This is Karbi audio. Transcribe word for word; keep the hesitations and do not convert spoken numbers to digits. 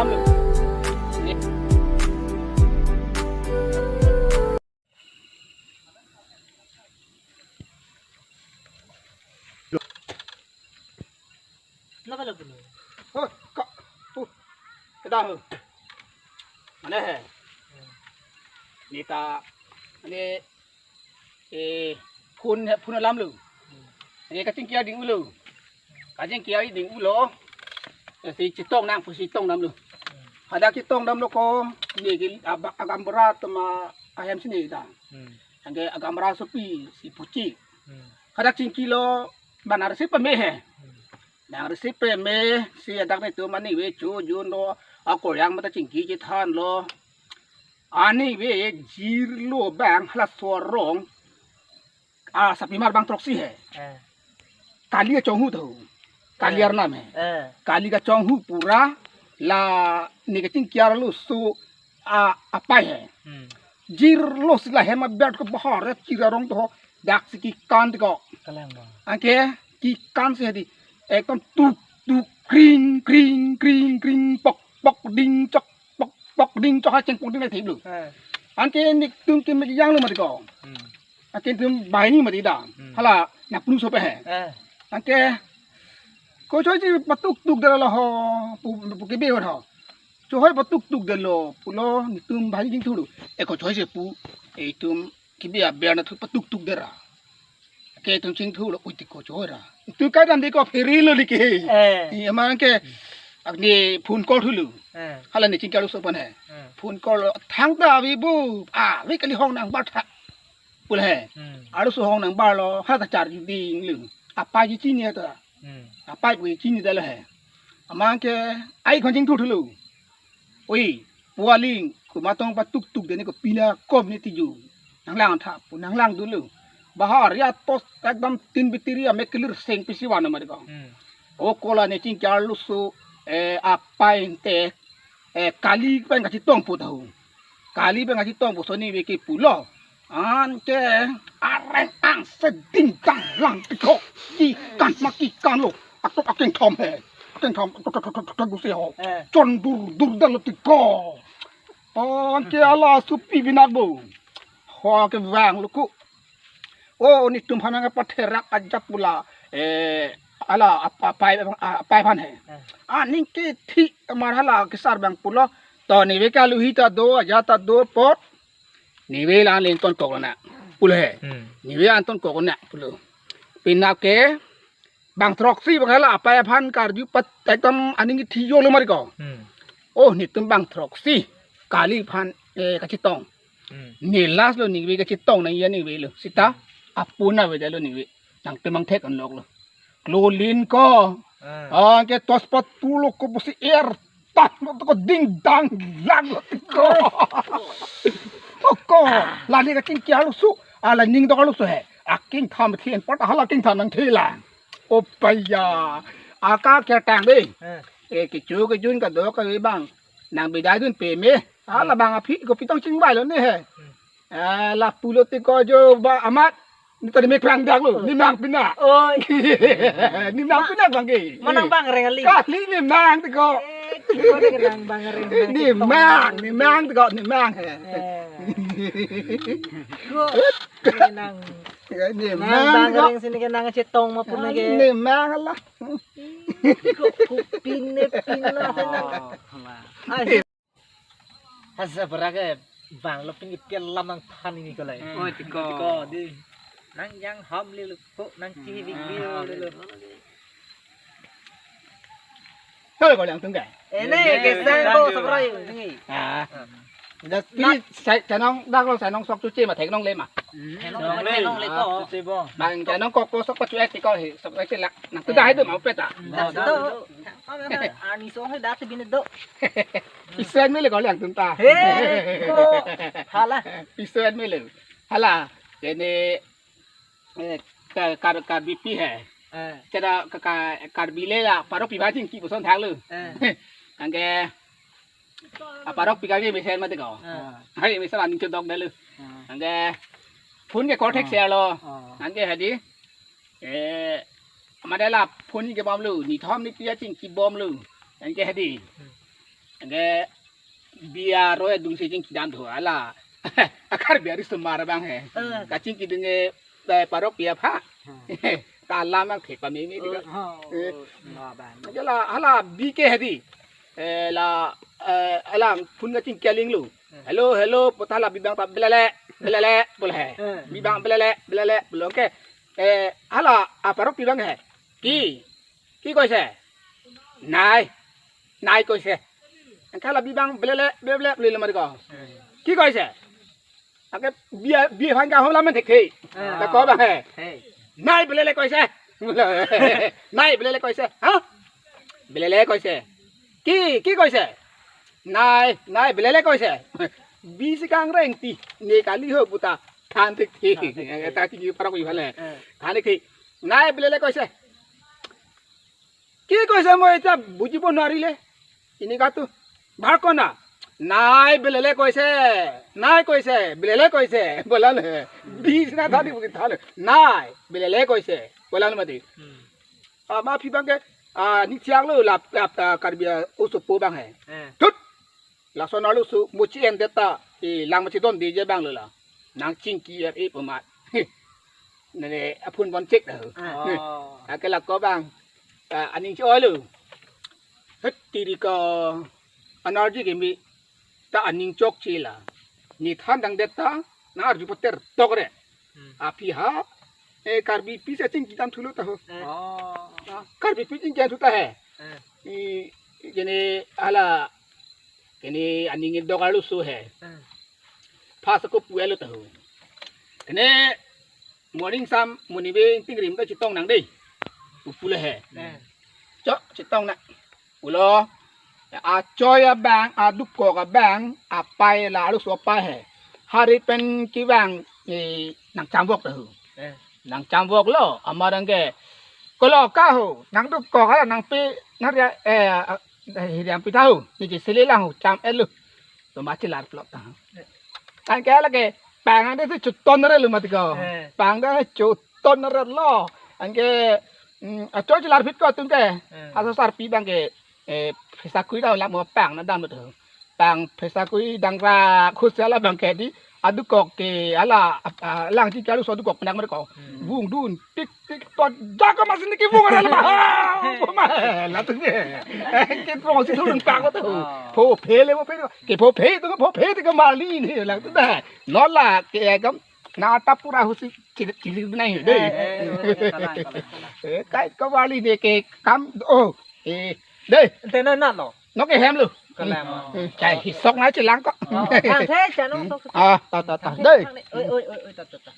Napa lagu lo? Oh, kok. Uh. Kedah. Mana he? Neta. Ini eh phone he, phone alam lo. Ini kachingki ading ulo. Kachingki ading ulo. Eh, si chetong nang, si chetong dam lo. Hadak chetong dam lo ko, ini ke aba-, agam berat ma ahem sini ta. Hmm. Anke agam berat sopi, si puchi. Hmm. Hadak chingki lo, bang arsi pame he. Hmm. Bang arsi pame, si adak netum anive chojun lo, akoryang mata chingki chethan lo. Anive jirlo bang halaso arong, ah, sapimar bang throksi he. Eh. Kali kachonghu tho. Kali Eh. arnam he. Eh. Kali kachonghu pura la ne kachingki arloso a, apai he. Hmm. Jirlo si la hem aber ko bahar chira rong tho dak si kekan tiko. Kalang ba. Anke kekan si hadi. Ekdom tuk tuk kring kring kring kring pok pok ding chok pok pok ding chok ha cheng pok ding thip lo. Eh. Anke netum ke mek yang lo mati ko. Hmm. Anke netum bai ni mati da. Hmm. Hala na plu so pe he. Eh. Anke ko choi si patuk tuk der lo ho. Pu, pu ke be ho. Choi patuk tuk der lo. Pulo netum bai jing thu lo. E ko choi si pu. E tum kibi aber na thu patuk tuk der ra. Ke tum chingthu lo, ui ti ko choi ra. Tu kai dam di ko phiri lo li ke. Eh. Ni amang ke ak ni phone call thu lo. Eh. Hala ni chingki arloso pan he. Eh. Phone call lo, thangta avi bu. Ah, avi kali hong nang bar tha. Pul he. Hmm. Arloso hong nang bar lo, ha ta char ding lo. Apai ji chini ta. Hmm. Apai pu chini ta lo he. Amang ke ai khon chingthu thu lo. Oi, pu aling, komat tong patuk tuk deni ko pina kom ni tiju. Nanglang tha, pu nanglang dun lo. Bahar ya tos ekdom tin bitiri ame kelir seng pisi wana mari ko. Hmm. O kola ne chingki arloso, eh, apai ente, eh, kali pen kachetong pu tahu. Kali pen kachetong pu soni veke pulo. Anke areng angse ding dang lang tiko. Kekan ma kekan lo. Atok akeng thom he. Akeng thom tok tok tok tok tok gusi ho. Eh. Chon dur dur dang lo tiko. Anke hala sopi binak bo. Ho ke vang lo ku. O netum aphan nangpatherak ajat pula. Eh, hala ap-, apai, apai aphan he. Eh. Aning ke thi mar hala kesar bang pulo. To nive ke aluhi ta do, ajat ta do apot. Nive la len ton kok na. Pulo he. Hmm. Nive an ton kok na pulo. Pinap ke bang throksi bang hala apai aphan karju pat ekdom aning thi yo lo mari ko. Hmm. Oh, netum bang throksi. Kali aphan, eh, kachetong. Hmm. Ne last lo nive kachetong nang ya nive lo. Sita, hmm, apuna veda lo nive. Nangtum mang thek anlok lo. Klolin ko. Ah. Ah, ke tos pat tu lo ko pusi er. Tah lo ko ding dang lang lo ko. Oko, la ne kachingki arloso. Ala ning dok arloso he. Aking tham thien pat hala king tham nang thi lang. Opaya. Aka ke tang de. Eh. Eh, kecho kejun kadok kave bang. Nang bidai dun peme. Hala bang aphi kopi tong chingvai lo ne he. Hmm. Ah, lapu lo tiko jo ba amat. Ne ta ne mek prang dak lo. Ne mang pina. Oi. Ne mang pina bang ke. Manang bang reng ali. Kali ne mang tiko. Eh, tiko ne rang bang reng. Ne mang, ne mang tiko, ne mang he. Eh. Ko, ne nang. Ya, ne nang mang bang tiko. Reng sini ke nang chetong ma pun ke. Ne mang lah. Ko, ko pin ne pin lah sana. Oh, ma. Ai. Hasa berak ke bang lo pin ke pial lam nang than ini ko lai. Hmm. Oh, tiko. Tiko di. Nang yang ham le lo ko nang chi bi bi le lo. Hei, ko yang tung ke. Ini ke sang ko sabrai ini. Ah. Dah pin sai chanong dak lo sanong sok cuci ma thek nong le ma. Thek nong le ko. Bang chanong kok ko sok pacu et ko he sok et lak. Nang tu dah itu mau peta. Dah tu. Ani so he dah tu bin do. Pisen mele ko liang tum ta. He, ko. Hala. Pisen mele. Hala. Ini, eh, ka, kar, kar B P he. Eh. Cara ka, ka, kar bile la, parok pi bajing ki boson thang lu. Eh. Angke, ah, parok pi kami mesen mati ko. Eh. Hari mesen aning cedok deh lu. Eh. Angke, phone ke call thek share lo. Eh. Angke hadi. Eh, amat hala phone ke bom lo, ni thom ni pia chingki bom lo. Anke hadi. Hmm. Anke bi aroi adungsi chingkidam do hala. Akarbi arisomar abang he. Eh. Kachingkidunge, eh, parokpi aphan. Hmm. Ta alam abang thek pameme dika. Oh, eh. Oh, no, abang. Anke la hala bi ke hedi. Eh, la, eh, alang phone kachingki aling lo. Hmm. "Hello, hello," pu ta la bi abang ta belele, belele, pu le he. Hmm. Bi abang belele, belele, pu le. Anke, eh, hala aparokpi abang he. "Ki, ki koise? Nai, nai koise." Anke la bi abang belele, belele, belele mari ko. Hmm. "Ki koise?" Anke bi, bi aphan ke ahom lamen thekthe. Ah. Lako abang he. Hey. "Nai belele koise?" "Nai belele koise? Ha? Belele koise. Ki, ki koise?" "Nai, nai belele koise." Bisi kangreng ti, "Ne kali ho," pu ta than thekthe. Than thekthe. Eta ki parok ihale. Eh. Than thekthe. "Nai belele koise?" "Ki koise mo eta bujibo nwarile. Ini katu. Bhar kona. Nai belele koise. Nai koise. Belele koise." Bola le. Bisi na thani buki thale. "Nai belele koise." Bola le mati. Hmm. Ah, ma aphi abang ke, ah, ni chiang lo lap, lap, ah, Karbi, ah, osopo abang he. Eh. Thut. Lason arloso muchi en det ta, e lang machi don deje abang lo la. Nang chingki er e pemat. Nene aphun bon chek dah. Oh. Anke lako abang. Ah, aning cho lo. Hetiri ka energy keme ta aning chokche la. Ne than dang det ta, nang arju pater tok re. Hmm. Aphi ha, eh, Karbipi si chingkidam thulo ta ho. Eh. Oh. Ah, Karbipi chingkidam thu ta he. Eh. I, kene hala, kene aning dok arloso he. Eh. Phas ako puelo ta ho. Kene morning sam, monibe tingrim ta chetong nang dei. Pu le he. Eh. Cho, chetong nang. Pulo, achoi abang, adukok abang, apei la arloso apei he. Hari pen kevang, eh, nang chambok ta ho. Eh. Nang chambok lo, amat anke. Kolo ka ho, nang dukok hala nangpi, nang ria, eh, ah, eh, hiriam pi ta ho. Ne je sele lang ho, cham-et lo. To ma chelar plot ta. Anke lake pang ante si chuton re lo mati ko. Eh. Pang ante chuton re lo. Anke, mm, achoi chelar phit ko atum ke. Eh. Asa sarpi abang ke, eh, phesa kui ta la mo pang na dam to. Pang phesa kui dang ra khusela abang ke di adukok ke hala, ah, lang chingki arloso adukok penak mer ko. Hmm. Vung dun tik tik to jak ma sini kevung ra la ma. Ha, ma la tu ke. Ke pong si thulun pang ko to. Oh. Pho phe le mo phe. Ke pho phe to, pho phe to ke mali ne lang tu ta. No la ke kam na ta pura husi chili chili nai dei. Eh, eh, eh, kalang, kalang, kalang. Eh, kai ko mali ne ke kam, oh. Eh, dei. Ante na na lo. No ke hem lo. Kalang. Hmm, chai hisok na chelang ko. Oh, thang the, chano sok sok. Ah, ta, ta, ta. Thang the, dei. Thang the. Oi, oi, oi, oi, ta, ta, ta.